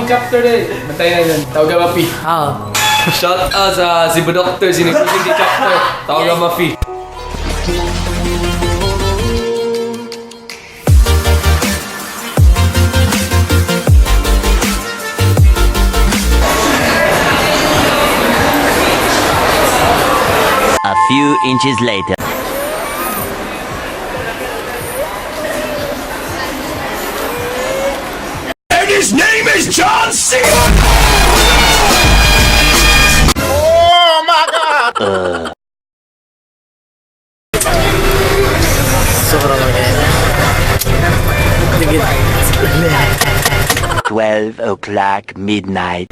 chapter din. Bantayan na yun. Tawag ka Mapi. Ah. Shout out sa Cebu Doctor, Cebu City chapter. Tawag ka Mapi. A few inches later. And his name is John C. Sobra mga Digit. 12 o'clock midnight.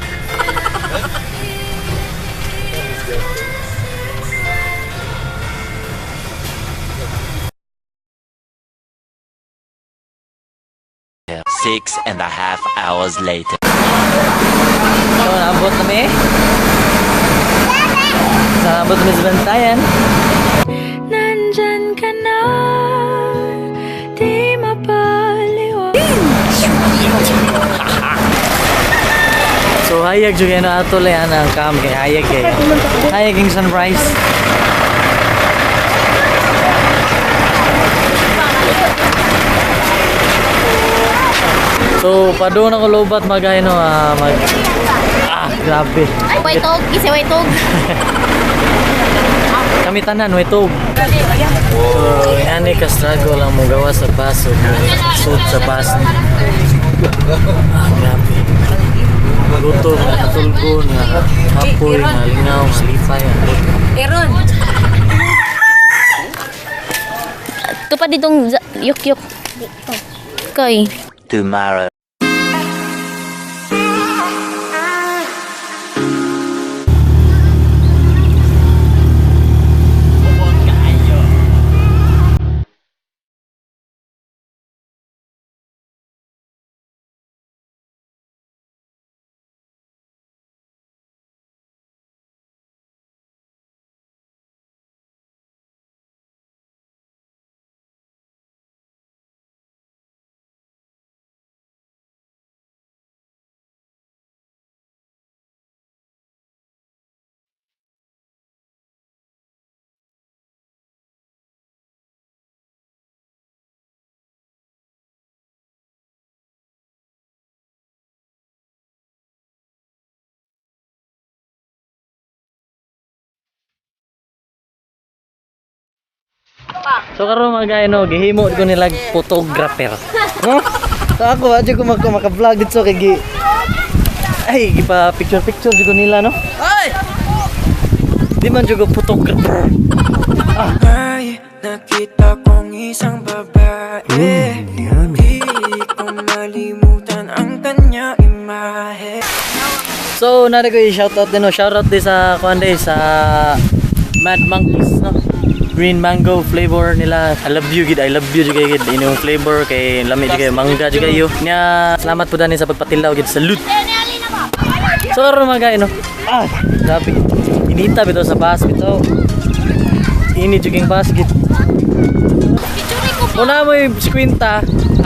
6.5 hours later. So, naabot kami. So, naabot kami sa Bantayan. Nandyan ka na, di mapaliw. So, hayag jud kayo na ato lang ang cam kay hayag kay. Hayag yung sunrise. So, padung ako lobat magay no mag grabe. Waitog, isi waitog. Kami tanan way tub. So, yani ka struggle ang mogawa sa bus ug sud sa bus. Grabe. Gutom, nga katulgon, nga kapoy, nga lingaw, nga lipay. Eron. Tupad ditong yuk-yuk. Kay. Tomorrow. So karon mga guy no, gihimo ko nila photographer. No? So ako adyo ko maka-vlog dito kay gi ay gipa picture picture jud ko nila no. Ay! Di man jud ko photographer. Ay, nakita kong isang babae. Di ko malimutan ang kanya imahe. So nari ko i-shoutout din no, shoutout din sa kuan day sa Mad Monkeys no. Green mango flavor nila. I love you gid, I love you jud kay gid. Inyong flavor kay lami jud kay mangga jud kayo. Nya salamat po dani sa pagpatilaw gid. Salute. So karon mga guy no. Grabe. Inita bitaw sa bus bitaw. Init jud king bus gid. Una mo yung 50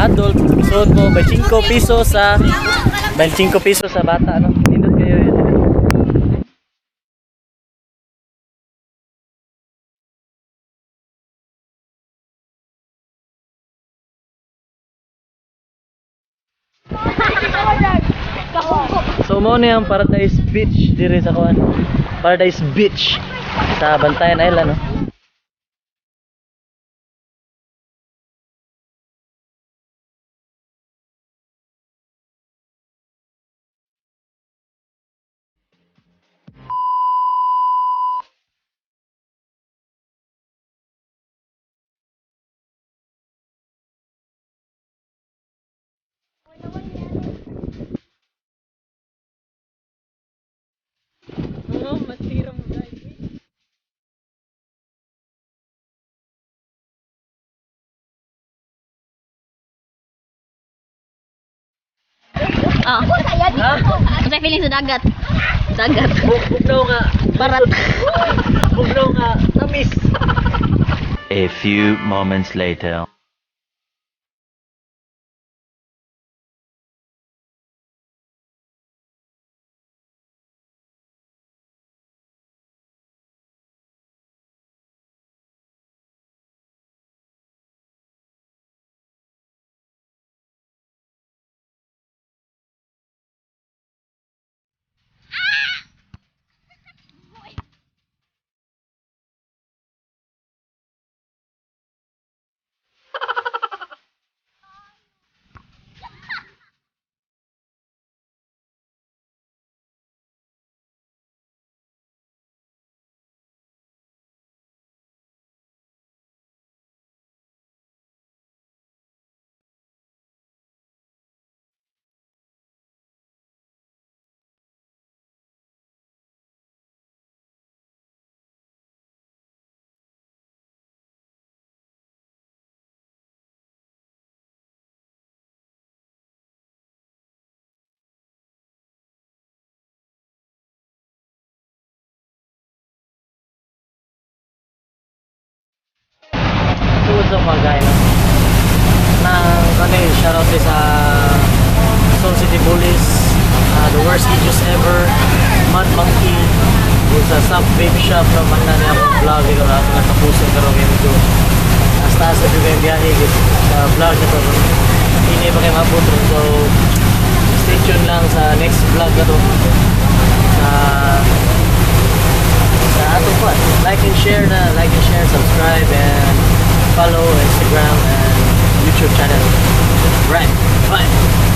adult, suod mo 25 piso sa 25 piso sa bata no. Nindot kayo yun. So mo ni ang Paradise Beach diri sa kuan. Paradise Beach sa Bantayan Island no. Ah. Unsa feeling sa dagat? Dagat. Bugnaw nga. Barat. Bugnaw nga. Tamis. A few moments later. So mga guys, no? Nang kani, shoutout din sa Soul City Bullies, the worst idiots ever, Mad Monkey, ug sa Sub Vape Shop, no, man na niya akong vlog ikaw na akong natapusin karon kay medyo taas na yung biyahe gid sa vlog na to. Hindi pa kayo maabot ron. So stay tuned lang sa next vlog na to sa atong pa. Like and share na, like and share, subscribe and follow Instagram and YouTube channel. Right. Bye.